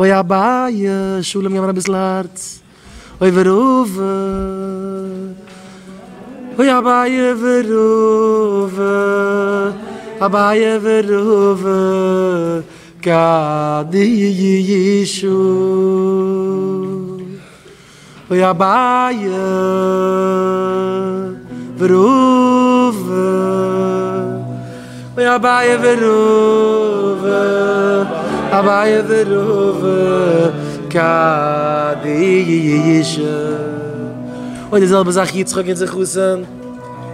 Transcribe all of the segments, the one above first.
אוי אביי, שלום געב מיר אביסל הארץ, אוי ורבא, אוי אביי ורבא, אביי ורבא קדישא, אוי אביי ורבא, אוי אביי ורבא, אביי ורבא קדישא. אוי די זעלבע זאך יצחק אונזער חתן,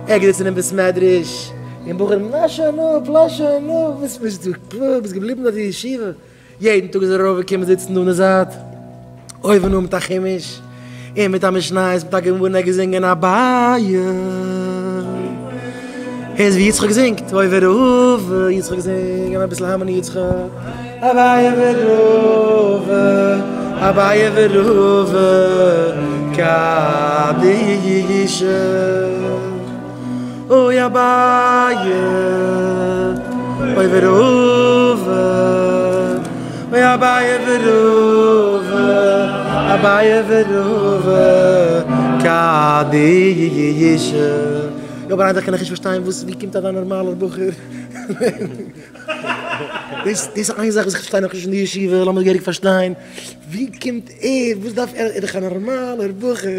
ער געזיצן אין בית מדרש, און בחורים לאז שוין אפ, לאז שוין אפ, וואס ביסטו, ביסט געבליבן דארט אין ישיבה. יעדן טאג איז ער ארויפגעקומען זיצן דא אין די זייט אויבן אן מיט א חומש און מיט א משניות מיט א גמרא און ער האט געזינגען אביי. הערסט ווי יצחק זינגט? אוי ורבא יצחק זינג געב אביסל הארמאני יצחק. אביי ורבא אביי ורבא קדישא. אוי אביי, אוי ורבא, אוי אביי ורבא, אביי ורבא קדישא. יא אבער איין זאך קען איך נישט פארשטיין וואס ווי קומט אזא נארמאלער בחור דאס איז איין זאך וואס איך פארשטיי נאכנישט אין די ישיבה לאמיר געהעריג פארשטיין ווי קומט ער וואס דארף ער ער איז דאך א נארמאלער בחור.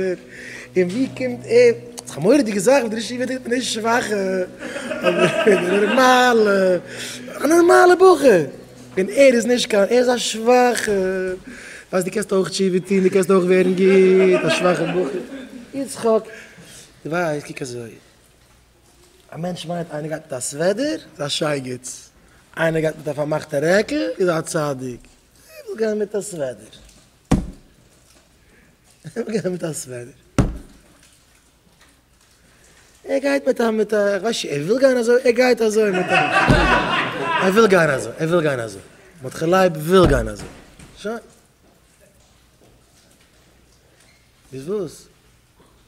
און ווי קומט ער? ס'איז א מורא'דיגע זאך וואס די ראש ישיבה טוט, נישט שוואכע, אבער נארמאלע, א נארמאלע בחור, און ער איז נישט קיין, ער איז א שוואכע, ווייסט דו קענסט אויך תשובה טון, דו קענסט אויך ווערן גוט, א שוואכע בחור, יצחק, דו ווייסט, קוק אזוי, א מענטש מיינט איינער גייט מיט א סוועדער איז א שייגעץ, איינער גייט מיט א פארמאכטע רעקל איז א צדיק, ער וויל גיין מיט א סוועדער. ער וויל גיין מיט א סוועדער. ער גייט מיט א מיט א, איך ווייס נישט ער וויל גיין אזוי, ער גייט אזוי מיט א, ער וויל גיין אזוי, ער וויל גיין אזוי. מרדכי לייב וויל גיין אזוי. שוין. איז וואס?